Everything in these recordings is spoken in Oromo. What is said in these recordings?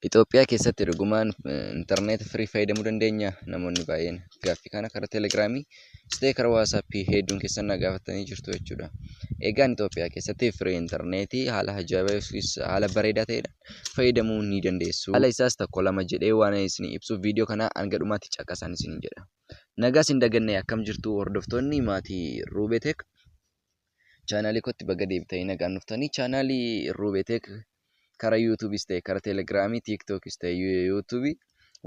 Itoophiyaa keessatti dhugumaan intarneeta free fayyadamuu dandeenya? Namoonni baay'een gaaffii kana karaa Telegiraamii ta'e karaa WhatsAppii hedduun keessan na gaafatanii jirtu jechuudha. Egaan Itoophiyaa keessatti free intarneetii haala ajaa'ibaa haala bareedaa ta'edhaan fayyadamuu ni dandeessu. Haala isaas tokko lama jedhee waan isin ibsuuf viidiyoo kana hanga dhumaatti caqasaan isin jedha. Nagaa isin daganne, akkam jirtu hordoftoonni maatii Ruubeetek? Chaanaalii kootti baga deebitanii nagaan dhuftanii. Chaanaalii Ruubeetek karaa YouTubeis ta'e karaa Telegiraamii, TikTokis ta'e YouTubeii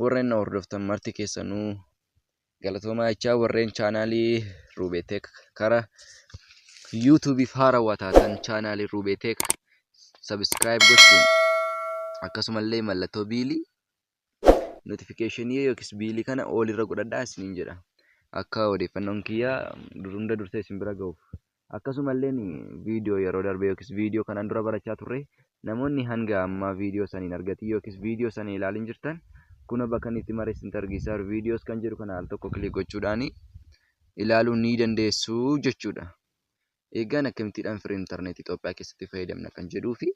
warreen na hordoftan marti keessanuu galatoomaa jechaa, warreen chaanaalii Ruubeetek karaa YouTubeiif haarawaa taatan chaanaalii Ruubeetek subscribe gochuun, akkasumallee mallattoo bellii notificationii yookiis bellii kana all irra godhadhaa isiniin jedha. Akka odeeffannoon kiyya hunda dursee isin bira gahuuf. Akkasumallee viidiyoo yeroo darbe yookiis viidiyoo kanaan dura barachaa turre namoonni hanga ammaa viidiyoo saniin argatin yookiis viidiyoo sana ilaalin jirtan, kuna bakka inni itti mare isin argisiisaa jiru, videos kan jedhu kana al tokko click gochuudhaan ilaaluu ni dandeessu jechuudha. Eegaan akkamittiidhaan free intarneetii Itoophiyaa keessatti fayyadamna kan jedhuu fi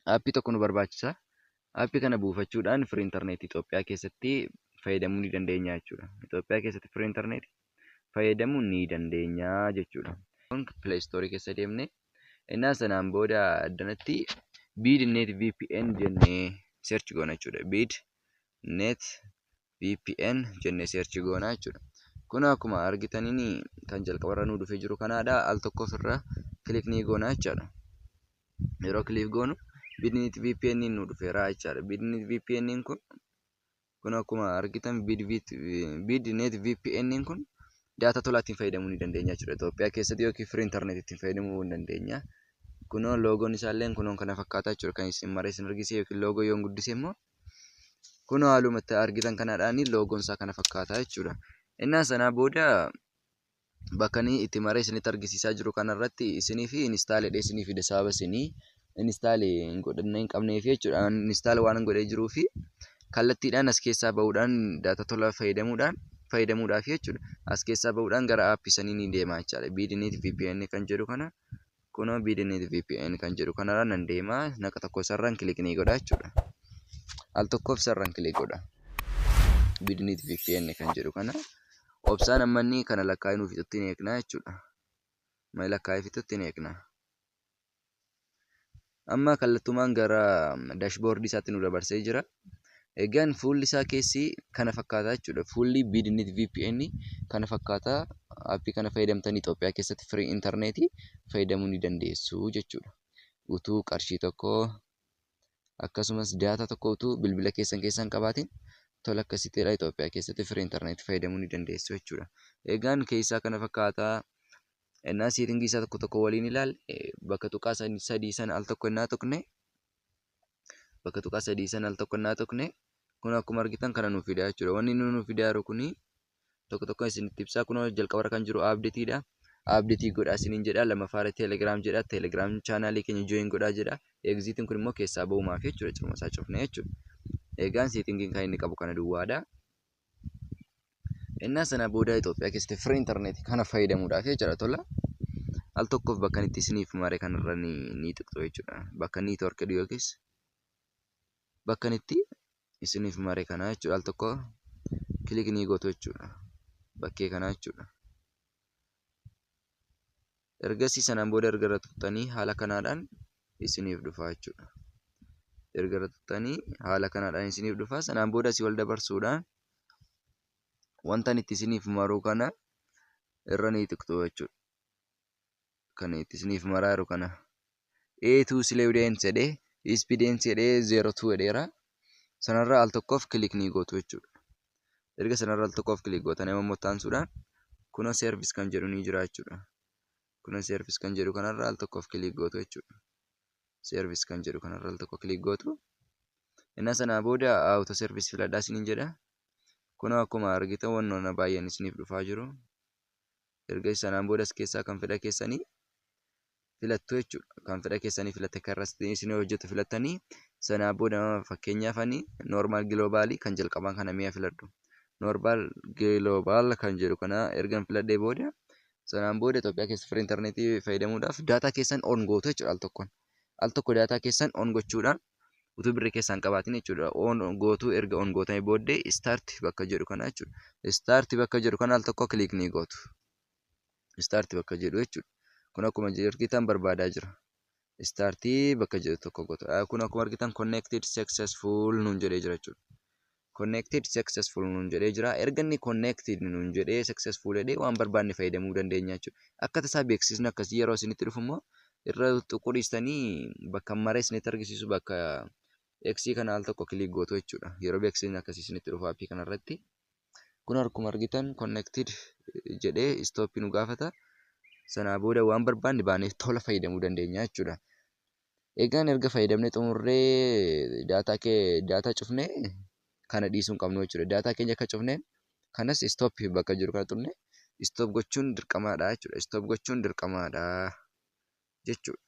aappii tokko nu barbaachisa. Aappii kana buufachuudhaan free intarneetii Itoophiyaa keessatti fayyadamuu ni dandeenya jechuudha. Itoophiyaa keessatti free intarneetii fayyadamuu ni dandeenya jechuudha. Play Store keessa deemnee innaa sanaan booda addanatti BidNet VPN jennee search goona jechuudha. BidNet VPN jennee search goona jechuudha. Kun akkuma argitaniin kan jalqabarra nuu dhufee jiru kanaadha. Al tokko ofirra click ni goona jechaadha. Yeroo click goonu BidNet VPN nu dhufeera jechaadha. BidNet VPN kun akkuma argitan BidNet VPN kun daataa tolaa ittiin fayyadamuu ni dandeenya jechuudha. Itoophiyaa keessatti yookiin free internet ittiin fayyadamuu ni dandeenya. Kunoo loogoon isaallee kunoo kana fakkaata jechuudha. Kan isin maree isin argisiise yookiin loogoo yoon guddise immoo kunoo haaluma argitan kanaadhaan loogoon isaa kana fakkaata jechuudha. Innaa sanaa booda bakka inni itti maree isinitti argisiisaa jiru kanarratti isinii fi install jedhee isinii fide, sababa isinii install hin godhanne hin qabneef jechuudha. Install waan godhee jiruu fi kallattiidhaan as keessaa bahuudhaan daataa tola fayyadamuudhaan fayyadamuudhaaf jechuudha. As keessaa bahuudhaan gara aappii sanii ni deema jechaadha. BidNet VPN kan jedhu kana, kunoo BidNet VPN kan jedhu kanarra nan deema, naqa tokko isarraan click ni godha jechuudha. Al tokkoof isarraan click godha. BidNet VPN kan jedhu kana obsaan amma inni kana lakkaa'ee nuuf fixutti ni eegna jechuudha. Amma lakkaa'ee fixutti ni eegna. Amma kallattumaan gara dashboardii isaatti nu dabarsee jira. Egaan fuulli isaa keessi kana fakkaata jechuudha. Fuulli BidNet VPN kana fakkaata. Aappii kana fayyadamtanii Itoophiyaa keessatti free intarneetii fayyadamuu ni dandeessu jechuudha. Utuu qarshii tokko akkasumas daataa tokko utuu bilbila keessan keessaa hin qabaatin tola akkasittiidha Itoophiyaa keessatti free intarneetii fayyadamuu ni dandeessu jechuudha. Egaan keessaa kana fakkaata. Innaa settingii isaa tokko tokko waliin ilaalle, bakka tuqaa sadii sana al tokko innaa tuqne, bakka tuqaa sadii sana al tokko innaa tuqne, kun akkuma argitan kana nuuf fida jechuudha. Wanni inni nuuf fidaa jiru kuni tokko tokko isinitti ibsaa. Kunoo jalqabarra kan jiru updateiidha. Updateii godhaa isiniin jedha. Lammaffaarra Telegram jedha. Telegram chaanaalii keenya join godhaa jedha. Exitiin kun immoo keessaa bahumaaf jechuudha. Ciruma isaa cufne jechuudha. Egaan settingiin kan inni qabu kana duwwaadha. Innaa sana booda Itoophiyaa keessatti free intarneetii kana fayyadamuudhaaf jechuudha tola. Al tokkoof bakka itti isiniif mare kanarra ni tuqxu jechuudha. Bakka network yookiis bakka itti isiniif mare kana jechuudha. Al tokko click ni gootu jechuudha. Bakkee kanaa jechuudha. Ergasii sanaan booda erga irra tuqxanii haala kanaadhaan isiniif dhufa jechuudha. Erga irra tuqxanii haala kanaadhaan isiniif dhufa. Sanaan booda asii ol dabarsuudhaan wanta itti isiniif maru kana irra ni tuqxu jechuudha. Kan itti isiniif maraa jiru kana. A2 Slowdance jedhee, Speedance jedhee, 02 jedheera. Sanarra al tokkoof click ni gootu jechuudha. Erga sanarra al tokkoof click gootanii immoo taansuudhaan kunoo service kan jedhu ni jira jechuudha. Kunoo service kan jedhu kanarra al tokkoof click gootu jechuudha. Service kan jedhu kanarra al tokko click gootu. Innaa sanaa booda auto service filadhaa isiniin jedha. Kunoo akkuma argitan wantoonni baay'een isiniif dhufaa jiru. Erga sanaan booda as keessaa kan fedha keessanii filattu jechuudha. Kan fedha keessanii filatte, kan irratti isin hojjetu filattanii, sanaa booda fakkeenyaaf ani normal globalii kan jalqabaa kana mi'a filadhu. Normal global kan jedhu kana ergan filadhee booda, sanaan booda Itoophiyaa keessa free intarneetii fayyadamuudhaaf daataa keessan on gootu jechuudha al tokkoon. Al tokko daataa keessan on gochuudhaan Utuu birrii keessaan qabaatin jechuudha. On gootuu, erga on gootanii booddee start bakka jedhu kana jechuudha. Start bakka jedhu kana al tokko click ni gootu. Start bakka jedhu jechuudha. Kun akkuma argitan barbaadaa jira. Start bakka jedhu tokko gootu. Kun akkuma argitan connected successful nuun jedhee jira jechuudha. Connected successful nuun jedhee jira. Erga inni connected nuun jedhee successful jedhee, waan barbaanne fayyadamuu dandeenya jechuudha. Akka tasaa beeksisni akkasii yeroo isinitti dhufu immoo irra tuquu dhiistanii bakka maree isinitti argisiisu, bakka X kana al tokko click gootu jechuudha. Yeroo beeksisni akkasii isinitti dhufu aappii kanarratti. Kun akkuma argitan connected jedhee stop nu gaafata. Sanaa booda waan barbaanne baanee tola fayyadamuu dandeenya jechuudha. Egaan erga fayyadamnee xumurree daataa kee daataa cufnee kana dhiisuu hin qabnu jechuudha. Daataa keenya akka cufneen kanas stop bakka jiru kana tuqnee stop gochuun dirqamaadha jechuudha. Stop gochuun dirqamaadha jechuudha.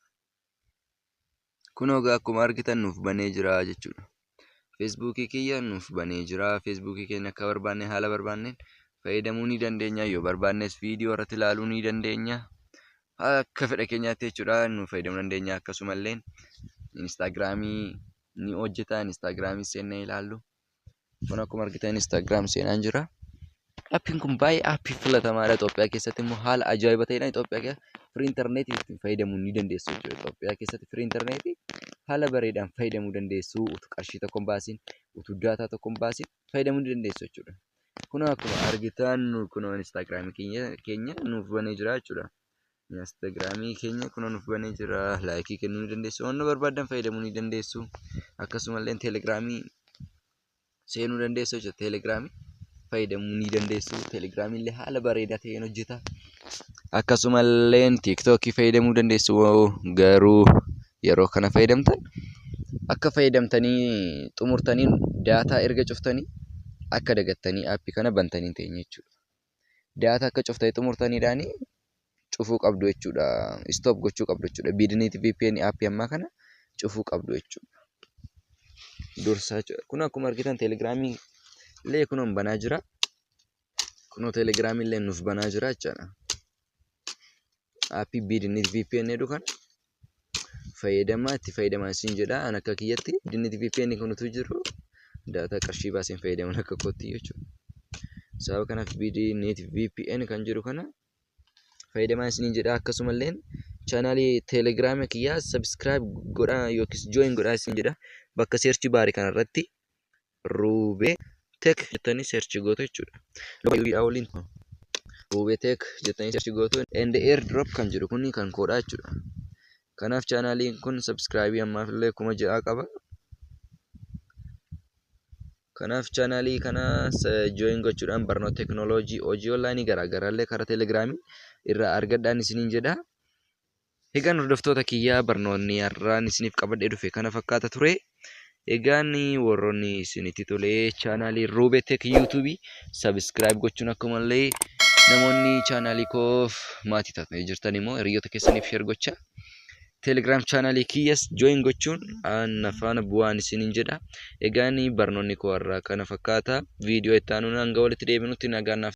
Kunoo egaa akkuma argitan nuuf banee jira jechuudha. Feesbuukii kiyya nuuf banee jira. Feesbuukii keenya akka barbaanne haala barbaanneen fayyadamuu ni dandeenya. Yoo barbaannes viidiyoo irratti ilaaluu ni dandeenya. Akka fedha keenyaatti jechuudha nu fayyadamuu dandeenya. Akkasumallee Instaagiraamii ni hojjeta. Instaagiraamii seennee ilaallu. Kun akkuma argitan Instagram seenaan jira. Aappiin kun baay'ee aappii filatamaadha. Itoophiyaa keessatti immoo haala ajaa'iba ta'edhaan Itoophiyaa keessa free intarneetii ittiin fayyadamuu ni dandeessu jechuudha. Itoophiyaa keessatti free intarneetii haala bareedaan fayyadamuu dandeessu. Utuu qarshii tokko hin baasiin, utuu daataa tokko hin baasiin fayyadamuu ni dandeessu jechuudha. Kun akkuma argitan kunoo Instaagiraamii keenya nuuf banee jira jechuudha. Instaagiraamii keenya kunoo nuuf banee jira. Like kennuu ni dandeessu. Waan barbaadan fayyadamuu ni dandeessu. Akkasumallee Teelegiraamii seenuu dandeessu jechuudha. Teelegiraamii fayyadamuu ni dandeessu. Teelegiraamii illee haala bareedaa ta'een hojjeta. Akkasumallee Tiiktookii fayyadamuu dandeessu, garuu yeroo kana fayyadamtan akka fayyadamtanii xumurtaniin daataa erga cuftanii akka dagattanii aappii kana bantanii hin teenye jechuudha. Daataa akka cuftanii xumurtaniidhaanii cufuu qabdu jechuudha. Stop gochuu qabdu jechuudha. Biidiniit VPN aappii ammaa kana cufuu qabdu jechuudha. Dursa jechuudha. Kun akkuma argitan Teelegiraamii illee kunuun banaa jira. Kunoo Teelegiraamii illee nuuf banaa jira jechaadha. Aappii Biidiniit VPN jedhu kana fayyadamaa, itti fayyadamaa isin jedha. An akka kiyyatti Biidiniit VPN kun utuu jiru daataa qarshii baaseen fayyadaman akka kootti jechuudha. Sababa kanaaf Biidiniit VPN kan jedhu kana fayyadamaa isiniin jedha. Akkasumallee chaanaalii Teelegiraamii kiyyaa subscribe godhaa yookiis join godhaa isin jedha. Bakka search bar kanarratti Ruubee Tech jettanii search gootu jechuudha. Waliin Ruubee Tech jettanii search gootu, and airdrop kan jedhu kun kan koodhaa jechuudha. Kanaaf chaanaaliin kun subscribe ammaaf illee 6000 qaba. Kanaaf chaanaalii kana join gochuudhaan barnoota teekinooloojii, hojii onlaayinii garaagaraa illee karaa Teelegiraamii irraa argadhaan isiniin jedha. Egaan hordoftoota kiyyaa, barnoonni har'aan isiniif qabadhee dhufe kana fakkaata ture. Egaan warroonni isinitti tolee chaanaalii Ruubee Tech yuutuubii subscribe gochuun, akkumallee namoonni chaanaalii koof maatii taatanii jirtan immoo hiriyoota keessaniif share gochaa. Telegiraam chaanaalii kiyyas join gochuun na faana bu'aan isiniin jedha. Egaan barnoonni koo har'aa kana fakkaata. Viidiyoo itti aanuun hanga walitti deebinutti nagaan naaf